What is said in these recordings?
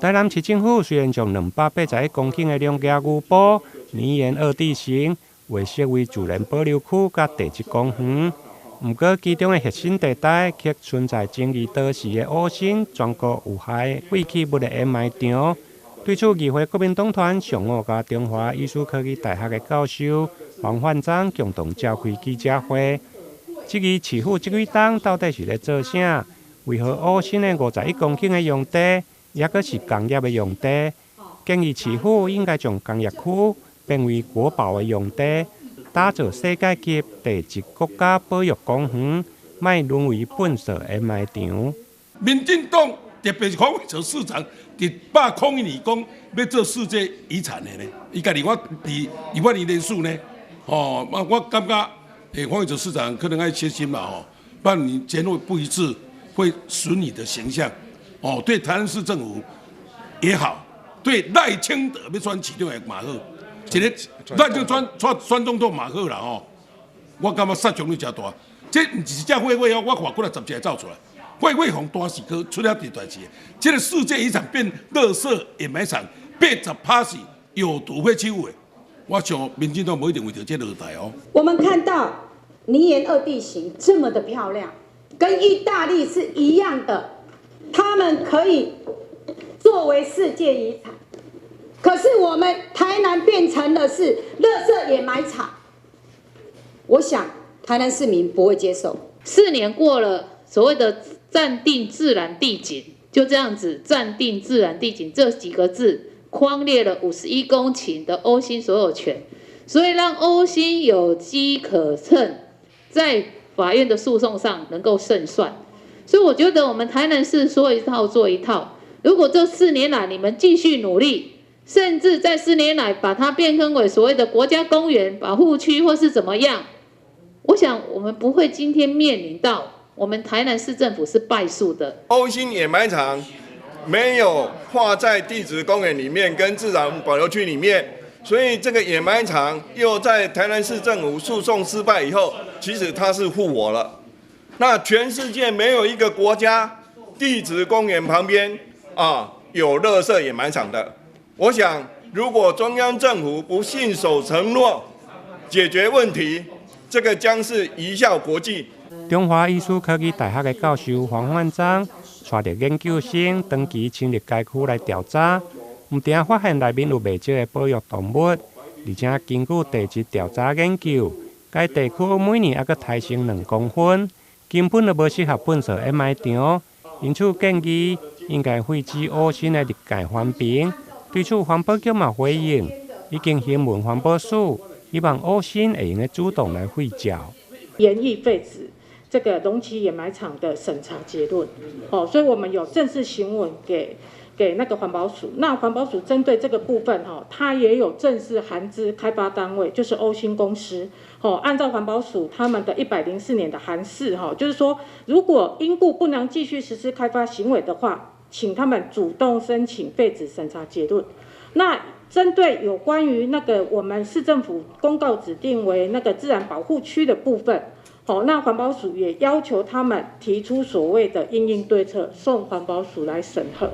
台南市政府雖然將281公頃的龍墘牛埔泥岩二地形劃設為自然保留區佮地質公園，毋過其中的核心地帶卻存在爭議多時的烏新全國有害廢棄物的掩埋場。對此，議會國民黨團上午佮中華醫事科技大學的教授黃煥章共同召開記者會，質疑市府這幾冬到底是咧做啥？為何烏新的51公頃的用地，猶閣是工業的用地？建議市府應該將工業區變為國寶的用地，打造世界級地質國家保育公園，莫淪為糞掃掩埋場。民進黨特別是黃偉哲市長，佇101年講欲做世界遺產的呢，伊家己我佇立法院連署呢，吼，我感覺，黃偉哲市長可能愛小心啦吼，不然你前後不一致，會損你的形象，哦，對台南市政府也好，對賴清德欲選市長也嘛好，一个賴清德選總統嘛好啦吼，我感覺殺傷力誠大，這毋是一隻火火哦，我看過來10隻走出來。火火紅大是閣出了這代誌，這个世界遺產變垃圾掩埋場，80%是有毒廢棄物的。我想民進黨無一定為著這落台哦。我們看到泥岩二地形這麼的漂亮，跟意大利是一樣的，他們可以作為世界遺產，可是我們台南變成的是垃圾掩埋場，我想台南市民不會接受。4年過了，所謂的暫定自然地景，就這樣子，暫定自然地景這幾個字，匡列了51公頃的歐新所有權，所以讓歐新有機可乘，在法院的訴訟上能夠勝算。所以我覺得我們台南市說一套做一套。如果這四年來你們繼續努力，甚至在四年來把它變更為所謂的國家公園保護區或是怎麼樣，我想我們不會今天面臨到我們台南市政府是敗訴的。歐新掩埋場沒有劃在地質公園裡面跟自然保留區裡面，所以這個掩埋場又在台南市政府訴訟失敗以後，其實它是復活了。那全世界沒有一個國家地質公園旁邊啊有垃圾掩埋場的。我想，如果中央政府不信守承諾，解決問題，這個將是貽笑國際。中華醫事科技大學的教授黃煥章帶著研究生長期深入該區來調查，毋但發現內面有袂少的保育動物，而且根據地質調查研究，該地區每年猶閣抬升2公分，根本就無適合糞掃掩埋場，因此建議應該廢止烏新的立界環評。對此，環保局嘛回應，已經詢問環保署，希望烏新會用得主動來廢照。研議廢止這個龍崎掩埋場的審查結論，哦，所以我們有正式行文給那個環保署，那環保署針對這個部分，哈，他也有正式函知開發單位，就是歐新公司，哦，按照環保署他們的104年的函釋，哈，就是說，如果因故不能繼續實施開發行為的話，請他們主動申請廢止審查結論。那針對有關於那個我們市政府公告指定為那個自然保護區的部分，好，那環保署也要求他們提出所謂的因應對策，送環保署來審核。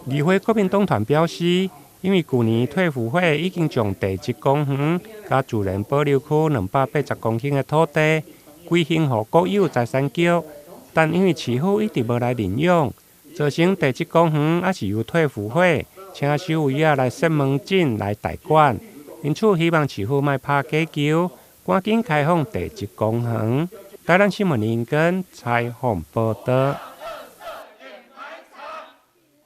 議會國民黨團表示，因為舊年退輔會已經將地質公園佮自然保留區280公頃的土地歸還予國有財產局，但因為市府一直無來認養，造成地質公園猶是由退輔會請守衛仔來設門診來代管，因此希望市府莫拍假球，趕緊開放地質公園。台南新聞林根採訪報導。